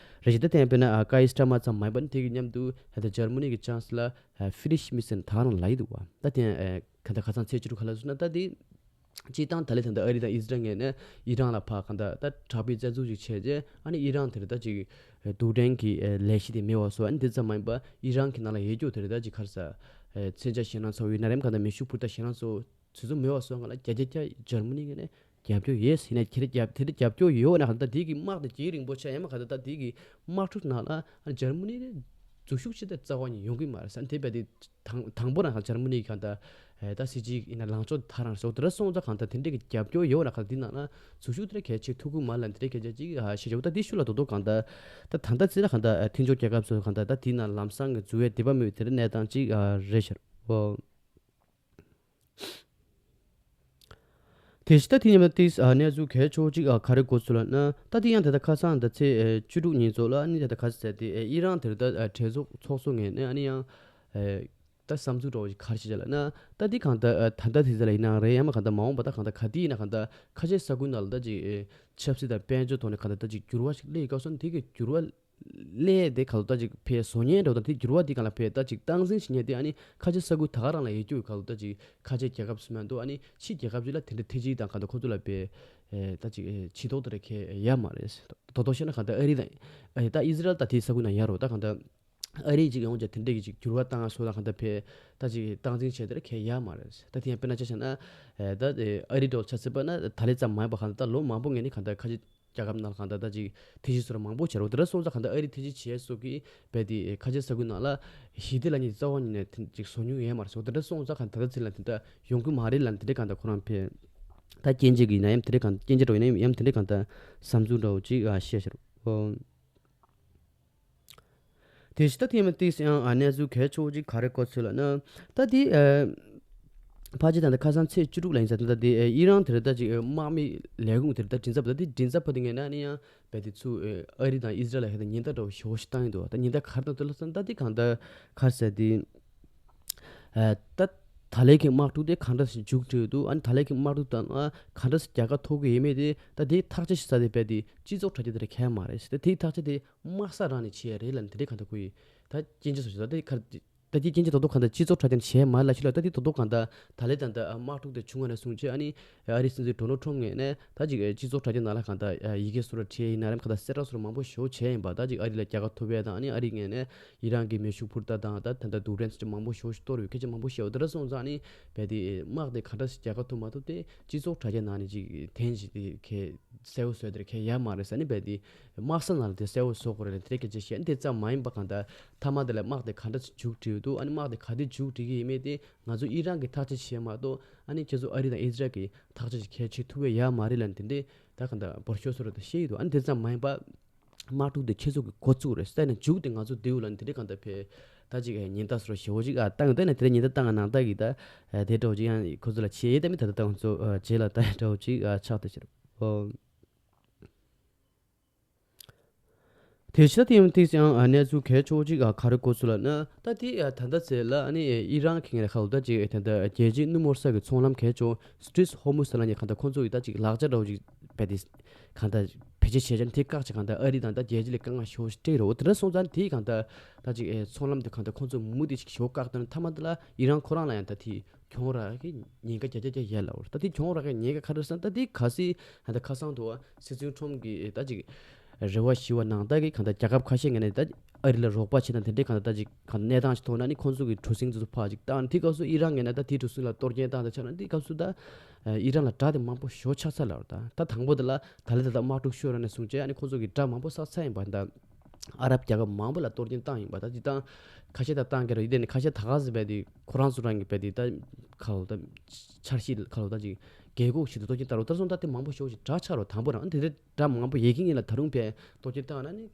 རེད་ཅེས་ད་བསྟན་པས་ན་ཀའི་སི་ཊར་མ་ཙམ་མ་ཡིན་པར་དེ་གི་མཉམ་དུ་ད་ལྟ་འཇར་མ་ནི་གི་ཅང་སི་ལར་ཧྥི་རི་ཤི་མི་ཟེར་ད་རང་ལབ་ཡི་འདུག་བ། ད་དེ་ཡང་གང་ལྟར་ཁ་སང་ཚེས་བཅུ་དྲུག་ག་ལ་སོང་ན་ད་དེ། སྤྱིར་བཏང་ད་ལས་ད་ལྟ་ཨ་རི་དང་ཨི་སི་རལ་ངོས་ནས་ཨི་རན་ལ་ཕར་གང་ལྟར་ད་དྲག་པོའི་བཙན་འཛུལ་ཅིག་བྱས་རྗེས། ཨ་ནི་ཨི་རན་དེར་ད་ཅིག་རྡུལ་ཕྲན་གྱི་ལས་གཞི་དེ་མེད་པ་བཟོ། ཨ་ནི་དེ་ཙམ་མ་ཡིན་པར་ཨི་རན་གྱི་ནང་ལ་ཡོད་རྒྱུ་དེར་ད་ཅིག་ག་རེ་ཟེར། མཚོན་ཆ་ཞེད་སྣང་ཚ་བོ་ཡིན་ན་རེད། གང་ལྟར་མེ་ཤུགས་འཕུར་མདའ་ཞེད་སྣང་ཚ་བོ་དེ་ཚོ་མེད་པ་བཟོ་སྒང་ལ་བརྒྱ་ཆ་བརྒྱ་འཇར་མ་ནི་ངོས་ནས་རྒྱབ་སྐྱོར་ཡོད། ཡིན་ན་དེ་འདྲ་རྒྱབ་དེ་འདྲ་རྒྱབ་སྐྱོར་ཡོད་ན་གང་ལྟར་དེ་གི་དམག་དེ་རྒྱུན་རིང་པོ་ཆགས་ཡང་མ་གང་ལྟར་ད་དེ་གི་དམག་འཁྲུག་ནང་ལ་འཇར་མ་ནི་འཛུལ་ཞུགས་བྱེད་ད་རྩ་བ་ཉིད་ཡོང་གི་མ་རེད་ཟེར། དེ་བས་དེ་དང་དང་པོ་རང་འཇར་མ་ནི་གང་ལྟར་ད་སྲིད་སྤྱི་ཡིན་ན་ལངས་ཕྱོགས་ད་རང་སོགས་དེ་འདྲ་སོང་ཙང་གང་ལྟར་དེ་འདྲ་གི་རྒྱབ་སྐྱོར་ཡོད་ན་གང་ལྟར་དེ་ནང་ལ་འཛུལ་ཞུགས་དེ་འདྲ་གལ་ཆེ་ཐུབ་ཀྱི་མ་རེད་ལབ་དེ་འདྲ་སྐད་ཆ་ཅིག་ཨ་བཤད་ཆོག་ད་དེ་ཤུགས་ལ་རྡོག་རྡོག་གང་ལྟར་ད་ད་ལྟ་ཚེ་ལ་གང་ལྟར་མཐུན་ཕྱོགས་རྒྱལ་ཁབ་ཚོ་གང་ལྟར་ད་དེ་ནང་ལམ་སང་གི་འཛུལ་བའི་འདོད་པ་མེད་པའི་དེ་འདྲ་གནས་སྟངས་ཅིག་ཨ་རེད་ཤག་ཨོ། དེ་བཞིན་ད་དེ་ཉིན་མ་ཏིས་ཨ་གནས་ཚུལ་གལ་ཆེ་བོ་ཅིག་ཨ་ག་རེ་གོ་ཚུལ་ལབ་ན། ད་དེ་ཡང་ད་ལྟ་ཁ་སང་ད་ཚེས་ཨེ་བཅུ་དྲུག་ཉིན་ཚོ་ལ་ཨ་ནི་ད་ལྟ་ག་རེ་ཟེར་ཏེ་ཨེ་ཨི་རན་དེར་ད་ཨ་གྲོས་ཚོགས་ཚོགས་གཙོ་ངོས་ནས་ཨ་ནི་ཡང་ཨེ་ད་བསམ་ཚུལ་འདྲ་བོ་ཞིག་ག་རེ་བྱེད་ཅེས་ལབ་ན། ད་དེ་གང་ལྟར་ཨ་ད་ལྟ་དེ་ཚོ་ལ་ཡིན་ནའང་རེད། ཡང་མ་གང་ལྟར་མ་འོངས་པ་ད་གང་ལྟར་ག་དུས་ཡིན་ན་གང་ལྟར་ཁ་ཆེ་ས་ཁུལ་ནང་ལ་ད་ཅིག་ཨེ་ཆབ་སྲིད་དང་དཔལ་འབྱོར་ཐོག་ནས་གང་ལྟར་ད་ཅིག་འགྱུར་བ་ཞིག་སླེབས་སྐབས་སུ་དེ་གི་འགྱུར་བ་སླེབས་དེ་ག་ལོ་ད་ཅིག་ཕའི་བཟོ་ཉེན་འགྲོ་དང་དེ་འགྱུར་བ་དེ་གང་ལ་ཕའི་ད་ཅིག་སྟངས་འཛིན་བྱེད་ཉེན་དེ་ཨ་ནི་ཁ་ཆེ་ས་ཁུལ་ད་ག་རང་ལ་ཡོད་རྒྱུ་ག་ལོ་ད་ཅིག་ཁ་ཆེ་རྒྱལ་ཁབ་སུ་མ་གཏོགས་ཨ་ནི་ཕྱི་རྒྱལ་ཁབ་ཅིག་ལ་དེ་འདྲ་ཐེ་ཇི་དང་གང་ལྟར་ཁོ་ཚོ་ལ་ཕའི་ད་ཅིག་ཕྱི་ཐོག་དེ་ར་ཁེ་ཡ་མ་རེད། དོ་དོ་ཤེ་ན་གང་ལྟར་ཨ་རི་དང་ཨ་ད་ཨི་ཟི་རལ་ད་དེ་ས་ཁུལ་ན་ཡ་རོ་ད་གང་ལྟར་ཨ་རི་ཅིག་ཡོང་རྒྱུ་དེ་འདྲ་གི་ཅིག་འགྱུར་བ་བཏང་སོ་ད་གང་ལྟར་ཕའི་ད་ཅིག་སྟངས་འཛིན་བྱས་དེ་ར་ཁེ་ཡ་མ་རེད། ད་དེ་ཡང་དཔེར་ན་ཆ་བཞག་ན་ད་ཨ་རི་འདྲ་བོ་ཆ་སྲིད་པ་ན་ད་ལས་ཙམ་མ་ཡིན་པ་གང་ལྟར་ད་ལོ་མང་པོ་ངས་ནི་གང་ལྟར་ཁ་ཆེ་རྒྱལ་ཁབ་ནང་ལ་གང་ལྟར་ད་ཅིག་ཐེ་ཇི་སོ་ར་མང་པོ་བྱས་རོགས་དེ་འདྲ་སོང་ཙང་གང་ལྟར་ཨ་རི་ཐེ་ཇི་བྱས་སོ་གི་བས་དེ་ཁ་ཆེ་ས་ཁུལ་ནང་ལ་ཞི་བདེ་ལ་ཉིད་རྩ་བ་ཉིད་ནས་དེ་ཅིག་བཟོ་མྱོང་ཡས་མ་རེད་སོ། དེ་འདྲ་སོང་ཙང་གང་ལྟར་ད་ལྟ་ཚིག་ལ་དེ་འདྲ་ཡོང་གི་མ་རེད་ལ་དེ་འདྲ་གང་ལྟར་ཁོ་རང་ཕེ་ད་སྐྱེན་བརྗེད་ཀྱི་ན་ཡམ་དེ་འདྲ་གང་སྐྱེན་བརྗེད་འགྲོ་ཡིན་ན་ཡམ་དེ་འདྲ་གང་ལྟར་བསམ་ཚུལ་འདྲ་བོ་ཅིག་ཨ་བཤད་ཤེས་རོགས། དེ་ཕྱི་ད་ཐེངས་མ་ཏིག་སེ་ཡང་ཨ་གནས་ཚུལ་གལ་ཆེ་བོ་ཅིག་ག་རེ་གོ་ཚུལ་ལབ་ན། ད་དེ་ཨ་ཕལ་ཆེར་ད་ལྟ་ཁ་སང་ཚེས་བཅུ་དྲུག་ལ་ཡིན་ས་ད་དེ་ཨ་ཨི་རན་དེར་ད་ཅིག་ཨ་དམག་མི་ལས་ཁུངས་དེར་ད་མགྲིན་ཚབ་ད་དེ་མགྲིན་ཚབ་ཕ་དེ་ངས་ན་ནི་ཡང་བས་དེ་ཚུ་ཨ་ཨ་རི་དང་ཨི་ཟི་རལ་ལ་ཧེ་ད་ཉེན་བརྡ་འདྲ་བོ་ཞེ་བོ་ཞིག་བཏང་ཡོད་འདུག་ད་ཉེན་བརྡ་ག་རེ་བཏང་འདུག་ལབ་ཙང་ད་དེ་གང་ལྟར་ག་རེ་ཟེར་དེ་ཨ་ད་ད་ལན་གྱི་དམག་འཁྲུག་དེ་གང་འདྲ་ཞིག་མཇུག་སྒྲིལ་འདུག་ཨ་ནི་ད་ལན་གྱི་དམག་འཁྲུག་དང་ཨ་གང་འདྲ་ཞིག་རྒྱལ་ཁ་ཐོབ་ཀྱི་ཡོད་མེད་དེ་ད་དེ་ཐག་གཅོད་ཞིག་ས་དེ་བས་དེ་སྤྱི་ཚོགས་དྲ་རྒྱ་དེ་ལ་ཁེལ་མ་རེད་ཟེར། ད་དེའི་ཐག་གཅོད་དེ་དམག་ས་རང་ནས་བྱས་རེད་ལབ་ནས་དེ་འདྲའི་གང་ལྟར་ཁོ་ཡིས་ད་སྐྱེན་བརྗེད་བཟོ་ཞིག་ད་དེ་གར་ད་དེ་སྐྱེན་བརྗེད་རྡོག་རྡོག་གང་ལྟར་སྤྱི་ཚོགས་དྲ་རྒྱ་ནས་བྱས་མ་རེད་ལབ་ཤི་ལ། ད་དེ་རྡོག་རྡོག་གང་ལྟར་ད་ལན་ད་ལྟ་དམག་འཁྲུག་དེ་བྱུང་བ་ནས་བཟུང་བྱས་ཨ་ནི་ཨ་རིའི་སྲིད་འཛིན་ཌོ་ནལ་ཊམ་ངོས་ནས་ད་ཅིག་སྤྱི་ཚོགས་དྲ་རྒྱ་ནང་ལ་གང་ལྟར་ཡི་གེ་སོ་ར་བྲིས་ཡིན་ན་རེམ་གང་ལྟར་གསལ་བསྒྲགས་སོ་ར་མང་པོ་ཞེ་བོ་བྱས་ཡིན་པ། ད་ཅིག་ཨ་རི་ལ་རྒྱལ་ཁ་ཐོབ་ཡས་དང་ཨ་ནི་ཨ་རི་ངོས་ནས་ཨི་རན་གྱི་མེ་ཤུགས་འཕུར་མདའ་དང་ད་ད་ལྟ་རྡུལ་ཕྲན་ཚོ་ཅིག་མང་པོ་ཞེ་བོ་ཞིག་གཏོར་ཡོད་སྐད་ཆ་མང་པོ་བཤད་འོ་དེ་འདྲ་སོང་ཙང་ཨ་ནི་བས་དེ་དམག་དེ་ག་འདྲ་ཞིག་རྒྱལ་ཁ་ཐོབ་མ་ཐོབ་དེ་སྤྱི་ཚོགས་དྲ་རྒྱ་ནང་ནས་ཅིག་དེན་ཞིག་དེ་གས་གསལ་བོ་བཟོས་དེར་གས་ཡ་མ་རེད་ཟེར་ནི་བས་དེ་དམག་ས་ནང་ལ་དེ་གསལ་བོ་བཟོ་དགོས་རེད་དེ་སྐད་ཆ་བཤད་ནི་དེ་ཙམ་མ་ཡིན་པ་གང་ལྟར་མཐའ་མ་དེ་ལ་དམག་དེ་ག་འདྲ་མཇུག་སྒྲིལ་འདུག་ཨ་ནི་དམག་དེ་ག་དུས་མཇུག་སྒྲིལ་གི་ཡིན་མེད་དེ་ང་ཚོ་ཨི་རན་གྱི་ཐག་གཅོད་བྱས་མ་གཏོགས་ཨ་ནི་ཁྱེད་ཚོ་ཨ་རི་དང་ཨི་ཟི་རལ་གྱི་ཐག་གཅོད་ཅིག་གལ་ཆེ་ཐུབ་པའི་ཡ་མ་རེད་ལ་ནི་དེ་འདྲས་ད་གང་ལྟར་འབོར་ཤོག་སོ་ར་དང་བཤད་ཡི་འདུག་ཨ་ནི་དེ་ཙམ་མ་ཡིན་པ་དམག་འཁྲུག་དེ་ཁྱེད་ཚོ་གི་འགོ་བཙུགས་རེད་ཟེར་ནས་མཇུག་དེ་ང་ཚོ་དེའུ་ལ་ནི་དེ་འདྲས་གང་ལྟར་ཕེ་ད་ཅིག་ཉེན་བརྡ་སོ་ར་ཞེ་བོ་ཅིག་ཨ་བཏང་ཡོད་ད་ནི་དེ་འདྲས་ཉེན་བརྡ་བཏང་ང་ནང་ལྟ་གི་ད་དེ་འདྲ་བོ་ཅིག་ཡང་ཁོ་ཚོ་ལ་བྱེད་ཡས་ད་མི་ད་ད་ད་ང་ཚོ་རྗེས་ལ་ད་འདྲ་བོ་ཅིག་ཨ་ཆགས་ཏེ་ཕྱིར། དེ་ཕྱི་ད་དེ་ཡང་ཏིག་ཡང་གནས་ཚུལ་གལ་ཆེ་བོ་ཅིག་ག་རེ་གོ་ཚུལ་ལབ་ན། ད་དེ་ད་ལྟ་ཚེ་ལ་ཨ་ནི་ཨི་རན་གྱི་ངས་ཁ་ལོ་ད་ཅིག་ད་ལྟ་རྒྱལ་སྤྱིའི་སྣུམ་འཁོར་ས་གི་ཚོང་ལམ་གལ་ཆེ་བོ་སི་ཊི་རེ་ཊི་ཧོར་མུ་ཟ་ལ་ཉེ་གང་ལྟར་ཁོང་ཚོ་ཡི་ད་ཅིག་ལག་ཆ་འདྲ་བོ་ཅིག་བས་དེ་གང་ལྟར་བེད་སྤྱོད་བྱས་ཅན་དེ་བཀག་ཅིག་གང་ལྟར་ཨ་རི་དང་ད་རྒྱལ་སྤྱི་ལ་དཀའ་ངལ་ཞེ་བོ་ཞིག་སྤྲད་རོ། དེ་འདྲ་སོང་ཙང་དེ་གང་ལྟར་ད་ཅིག་ཚོང་ལམ་དེ་གང་ལྟར་ཁོང་ཚོ་མུ་མུ་དེ་ཅིག་ཞེ་བོ་བཀག་དོན་མཐའ་མ་དེ་ལ་ཨི་རན་ཁོ་རང་ལ་ཡང་ད་དེ། གྱོང་རག་གི་ཉེན་ཁ་བརྒྱ་ཆ་བརྒྱ་ཡལ་ལ་འོར། ད་དེ་གྱོང་རག་གི་ཉེན་ཁ་ག་རེ་ཟེར་ན་ད་དེ་ག་སྲིད་ད་ཁ་སང་དུ་སྲིད་ཚོང་ཁྲོམ་གྱི་ད་ཅིག་རེ་བ་ཞི་བ་ནང་ད་གི་གང་ལྟར་རྒྱལ་ཁབ་ཁ་ཤས་ངོས་ནས་ད་ཨ་རི་ལ་རོགས་པ་བྱེད་དང་དེ་འདྲའི་གང་ལྟར་ད་ཅིག་གང་གནས་སྟངས་ཤིག་མཐོང་ན་ནི་ཁོང་ཚོ་གི་གྲུ་གཟིངས་ཚོ་ཕར་ཅིག་བཏང་དེ་སྐབས་སུ་ཨི་རན་ངོས་ནས་ད་དེ་གྲུ་གཟིངས་ལ་གཏོར་སྐྱོན་བཏང་ད་ཆགས་ན་དེ་སྐབས་སུ་ད་ཨི་རན་ལ་དགྲ་དེ་མང་པོ་ཞེ་པོ་ཆགས་ཚར་ལ་འོར། ད་ད་དང་པོ་དེ་ལ་ད་ལེ་ད་ད་དམག་འཁྲུག་ཤོར་ར་ནས་བཟུང་བྱས་ཨ་ནི་ཁོང་ཚོ་གི་དགྲ་མང་པོ་བསགས་ཚར་ཡིན་པ་ད། ཨ་རབ་རྒྱལ་ཁབ་མང་པོ་ལ་གཏོར་སྐྱོན་བཏང་ཡིན་པ་ད་ཅི་ལྟར་ཁ་ཤས་ད་བཏང་གི་རེད། ཡིན་ནའི་ཁ་ཤས་ད་ག་ཟེ་བས་དེ་ཁོ་རང་ཚོ་རང་གི་བས་དེ་ད་ཁ་ལོ་ད་འཆར་གཞི་ཁ་ལོ་ད་ཅིག་རྒྱལ་ཁོག་ཞིག་ཏུ་གཏོར་སྐྱོན་བཏང་རོགས་ད་སོང་ད་དེ་མང་པོ་ཤོག་ཅིག་དྲག་ཆགས་རོགས་དང་པོ་རང་དེ་རེད། དགྲ་མང་པོ་ཡེ་གི་ངེས་ལ་ད་རུང་བས་གཏོར་སྐྱོན་བཏང་ན་ནི་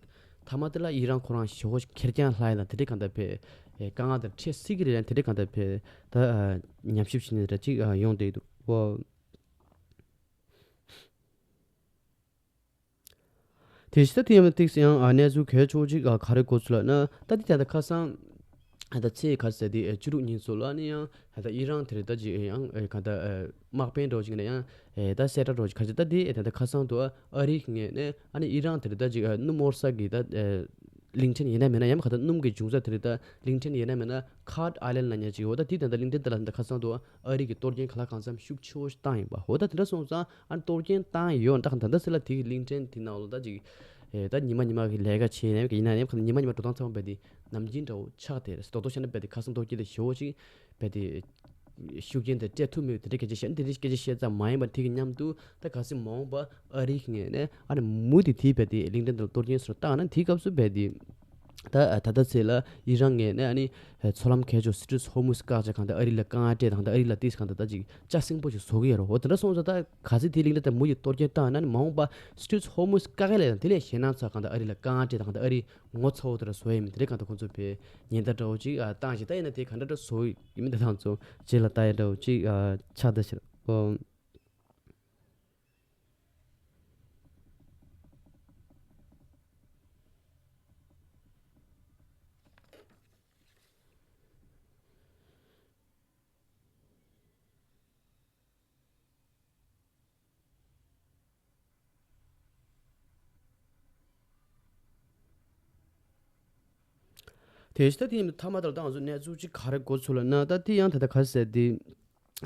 མཐའ་མ་དེ་ལ་ཡི་རང་ཁོ་རང་ཞོག་ཁེར་རྐྱང་ལྷ་ཡིན་ལ་དེ་རེད་གང་ད་བས་དཀའ་ངལ་དང་འཕྲད་སྲིད་ཀྱི་རེད་ལ་དེ་རེད་གང་ད་བས་ད་ཉམས་ཞིབ་བྱེད་ནི་ར་ཅིག་ཡོང་བསྡད་འདུག་བོ། དེ་ཕྱི་ད་དེ་ཡང་ཏིག་ཡང་གནས་ཚུལ་གལ་ཆེ་བོ་ཅིག་ག་རེ་གོ་ཚུལ་ལབ་ན་ད་དེ་ད་ལྟ་ཁ་སང་ད་ཚེས་ག་ཟེར་དེ་བཅུ་དྲུག་ཉིན་ཚོ་ལ་ནི་ཡང་ད་ཨི་རན་དེར་ད་ཅིག་ཡང་ག་ད་དམག་དཔོན་འདྲ་བོ་ཅིག་ནས་ཡང་ད་གསལ་བསྒྲགས་འདྲ་བོ་ཅིག་ག་ཅིག་ད་དེ་ད་ལྟ་ཁ་སང་དུ་ཨ་རིའི་ངོས་ནས་ཨ་ནི་ཨི་རན་དེར་ད་ཅིག་སྣུམ་འཁོར་ས་གི་ད་ གླིང་ཕྲན་ཡིན་ན་མིན་ན་ཡང་ག་ད་སྣུམ་གྱི་འབྱུང་རྩ་དེ་རེད། ད་གླིང་ཕྲན་ཡིན་ན་མིན་ན་ཁཱར་ཨའི་ལན་ལབ་མཁན་ཅིག་ཡོད། ད་དེ་ད་ད་གླིང་ཕྲན་དེ་ལ་ད་ཁ་སང་དུ་ཨ་རི་གི་གཏོར་སྐྱོན་ག་ལ་གང་འཚམ་ཤུགས་ཆེ་བོ་ཞིག་བཏང་ཡིན་པ། འོ་ད་དེ་འདྲ་སོང་ཙང་ཨ་ནི་གཏོར་སྐྱོན་བཏང་ཡོད། ད་ད་ད་སེ་ལ་དེ་གི་གླིང་ཕྲན་དེ་ནང་ལ་ད་ཅིག་ཨེ་ད་ཉི་མ་ཉི་མ་གི་ལས་ཀ་བྱས་ནས་ཡིན་ན་ཡང་ཉི་མ་ཉི་མ་འགྲོ་སྟངས་ཚང་མ་རྦད་དེ་ནམ་རྒྱུན་འདྲ་བོ་ཆགས་བསྡད་རེད། རྡོག་རྡོག་བཤད་ན་རྦད་དེ་ཁ་སང་གཏོར་སྐྱོན་དེ་ཞེ་བོ་ཞིག་རྦད་དེ་ཤུགས་རྐྱེན་དེ་སྤྲད་ཐུབ་མེད་དེ་འདྲའི་སྐད་ཆ་བཤད་ན་དེ་འདྲའི་སྐད་ཆ་བཤད་ཙམ་མ་ཡིན་པར་དེ་གི་མཉམ་དུ་ད་གལ་སྲིད་མ་འོངས་པ་ཨ་རིའི་ངོས་ནས་ཨ་ནི་མུ་མཐུད་དེ་རྦད་དེ་གླིང་ཕྲན་དེ་ལ་གཏོར་སྐྱོན་ཟེར་བཏང་ན་དེའི་སྐབས་སུ་རྦད་དེ་ད་ད་ལྟ་ཚེ་ལ་ཨི་རན་ངོས་ནས་ཨ་ནི་མཚོ་ལམ་མཁའ་མཆོག་སི་ཊྲེཊ་ཧོར་མུཛ་བཀག་བྱས་གང་ལྟར་ཨ་རི་ལ་དཀའ་ངལ་སྤྲད་དང་ད་ཨ་རི་ལ་ཏིས་གང་ལྟར་ད་ཅིག་ལྕགས་སྲིན་པོ་ཞིག་བཟོ་གི་ཡོད་རེད། འོ་དེ་འདྲ་སོང་ཙང་ད་གལ་སྲིད་དེ་གླིང་ཕྲན་དེ་མུ་མཐུད་གཏོར་སྐྱོན་བཏང་ན་ནི་མ་འོངས་པ་སི་ཊྲེཊ་ཧོར་མུཛ་བཀག་གི་ལས་དང་དེ་ལས་གཞན་ན་ཚ་གང་ལྟར་ཨ་རི་ལ་དཀའ་ངལ་སྤྲད་དང་ད་ཨ་རི་ངོ་ཚ་བོ་དེ་འདྲ་བཟོ་ཡ་མིན། དེ་འདྲ་གང་ལྟར་ཁོང་ཚོ་བས་ཉེན་བརྡ་འདྲ་བོ་ཅིག་ཨ་བཏང་ཞིག་ད་ཡིན་ན་དེ་ག་འདྲ་འདྲ་བཟོ་ཡིན་མིན་དེ་དང་ཚོ་རྗེས་ལ་ལྟ་ཡ་འདྲ་བོ་ཅིག་ཨ་ཆགས་བསྡད་ཤག་ཨོ། དེ་བཞིན་ད་དེ་ཡིན་མཐའ་མ་ལྟར་ད་ང་ཚོ་གནས་ཚུལ་གཅིག་ག་རེ་གོ་ཚུལ་ལ་ན། ད་དེ་ཡང་ད་ལྟ་ག་རེ་ཟེར་དེ་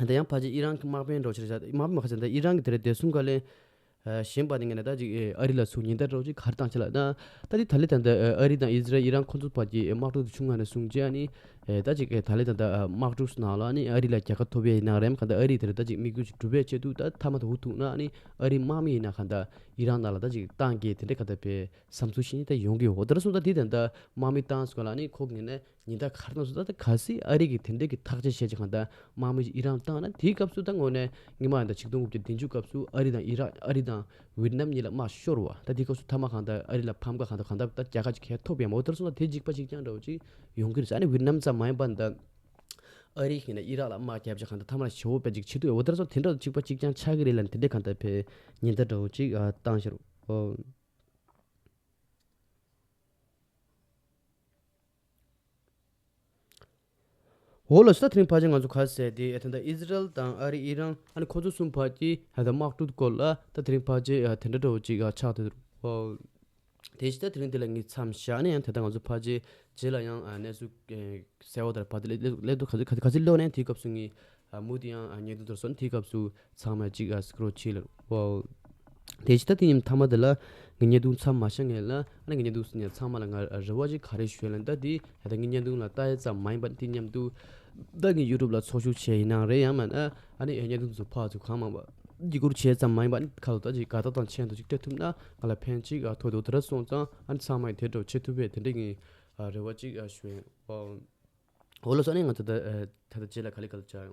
ད་ཡང་ཕལ་ཆེར་ཨི་རན་གྱི་དམག་དཔོན་འདྲ་བོ་ཅིག་རེད་ཤག་དམག་དཔོན་མ་ཁ་ཟེར་ད་ཨི་རན་གྱི་དེ་རེད་བདེ་སྲུང་ཁ་ལས་གཞན་པ་དེ་ངས་ན་ད་ཅིག་ཨ་རི་ལ་ཚུར་ཉེན་བརྡ་འདྲ་བོ་ཅིག་ག་རེ་བཏང་ཆེ་ལ་ན། ད་དེ་ད་ལེ་ད་ད་ཨ་རི་དང་ཨི་ཟི་རལ་ཨི་རན་ཁོང་ཚོ་བར་གྱི་དམག་འཁྲུག་དེ་བྱུང་ང་ནས་བཟུང་རྗེས་ཨ་ནི་ད་ཅིག་ད་ལེ་ད་ད་དམག་འཁྲུག་ནང་ལ་ཨ་ནི་ཨ་རི་ལ་རྒྱལ་ཁ་ཐོབ་ཡས་ཡིན་ན་རེད། གང་ལྟར་ཨ་རི་དེ་རེད་ད་ཅིག་དམིགས་ཡུལ་ཅིག་འགྲུབ་པའི་ཆེད་དུ་ད་མཐའ་མ་ད་འུ་ཐུག་ན་ཨ་ནི་ཨ་རི་དམག་མི་ཡིན་ན་གང་ལྟར་ཨི་རན་ནང་ལ་ད་ཅིག་བཏང་གི་དེ་འདྲ་གང་ལྟར་བས་བསམ་ཚུལ་ཞིག་ད་ཡོང་གི་ཡོད། འོ་དེ་འདྲ་སོང་ཙང་དེ་ད་ལྟ་དམག་མི་བཏང་སོང་ལ་ནི་ཁོ་ངས་ནས་ཉེན་བརྡ་ག་རེ་བཏང་སོང་། ད་ལྟ་གལ་སྲིད་ཨ་རི་གིས་དེ་འདྲ་གི་ཐག་གཅོད་བྱས་ཀྱི་གང་ལྟར་དམག་མི་ཞིག་ཨི་རན་བཏང་ན་དེའི་སྐབས་སུ་ད་དངོས་གནས་སྔོན་མ་ཡང་ད་ཆིག་སྟོང་དགུ་བརྒྱ་བདུན་ཅུ་སྐབས་སུ་ཨ་རི་དང་ཨི་རན་ཨ་རི་དང་ཝི་ཏི་ནམ་གཉིས་ལ་དམག་ཤོར་བ། ད་དེའི་སྐབས་སུ་མཐའ་མ་གང་ལྟར་ཨ་རི་ལ་ཕམ་ཁ་གང་ལྟར་གང་ལྟར་ད་རྒྱལ་ཁ་ཅིག་གས་ཐོབ་ཡ་མ། འོ་དེ་འདྲ་སོང་ཙང་དེ་གཅིག་པ་གཅིག་རྐྱང་འདྲ་བོ་ཅིག་ཡོང་གི་རེད་ཟེར། ཨ་ནི་ཝི་ཏི་ནམ་ཙམ་མ་ཡིན་པ་ད་ཨ་རི་ཡིན་ན་ཨི་རན་ལ་དམག་བརྒྱབ་བྱས་གང་ལྟར་མཐའ་མ་ལ་ཞེ་བོ་དཔེ་ཅིག་བྱེད་ཐུབ་ཡ། འོ་དེ་འདྲ་སོང་དེ་འདྲ་གཅིག་པ་གཅིག་རྐྱང་ཆགས་ཀྱི་རེད་ལ་དེ་འདྲ་གང་ལྟར་བས་ཉེན་བརྡ་འདྲ་བོ་ཅིག་ཨ་བཏང་ཤག་འོ། འོ་ལགས་སོ། ད་དེ་རིང་ཕལ་ཆེར་ང་ཚོ་ག་རེ་ཟེར་དེ་ད་ལྟ་ཨི་ཟི་རལ་དང་ཨ་རི་ཨི་རན་ཨ་ནི་ཁོ་ཚོ་གསུམ་བར་གྱི་ད་ལྟ་དམག་འཁྲུག་སྐོར་ལ་ད་དེ་རིང་ཕལ་ཆེར་དེ་འདྲ་འདྲ་བོ་ཅིག་ཆགས་ཐུབ་འདུག་དེ་བཞིན་ད་དེ་རིང་འདི་ལ་ངས་མཚམས་བཞག་ནས་ཡང་ད་ལྟ་ང་ཚོ་ཕལ་ཆེར་རྗེས་ལ་ཡང་གནས་ཚུལ་གསལ་བོ་དང་བར་དུ་ལས་ལས་དུ་ག་ཚོད་ག་ཚོད་ལོག་ནས་དེའི་སྐབས་སུ་ངས་མུ་མཐུད་ཡང་བརྙན་ཐུང་དེ་སོང་དེའི་སྐབས་སུ་ཚང་མས་ཅིག་སི་ཀྲོལ་བྱེད་ལ། དེ་བཞིན་ད་དེ་ཡིན་མཐའ་མ་དེ་ལ་ངས་བརྙན་ཐུང་མཚམས་མ་བཞག་ངེས་ལ་ཨ་ནི་ངས་བརྙན་ཐུང་ཚང་མ་ལ་ང་རེ་བ་ཅིག་ག་རེ་ཞུ་ལ་ད་དེ་ད་ངས་བརྙན་ཐུང་ལ་ལྟ་ཡ་ཙམ་མ་ཡིན་པ་དེ་མཉམ་དུ་ད་ངས་ཡུ་ཊུབ་ལ་ཚོགས་ཞུགས་བྱས་ཡིན་ནའང་རེད། ཡང་མིན་ན་ཨ་ནི་བརྙན་ཐུང་ཚོ་ཕར་ཚུར་གང་མང་པ་བརྒྱུད་བསྐུར་བྱས་ཙམ་མ་ཡིན་པ་ཨ་ནི་ཁ་ལོ་ད་ཅིག་དགའ་རྟགས་དང་མཆན་དུ་ཅིག་སྤྲད་ཐུབ་ན་ང་ལ་ཕན་ཅིག་ཐོགས་འདུག་དེ་འདྲ་སོང་ཙང་ཨ་ནི་ཚང་མ་ཡིས་དེ་འདྲ་བྱེད་ཐུབ་པའི་དེ་འདྲ་ངས་རེ་བ་ཅིག་ཞུ་ཡིན། འོ་ལགས་སོ། ཨ་ནི་ང་ཚོ་ད་ད་ལྟ་རྗེས་ལ་ག་ལེ་ག་ལེ་བྱ་ཡོང་།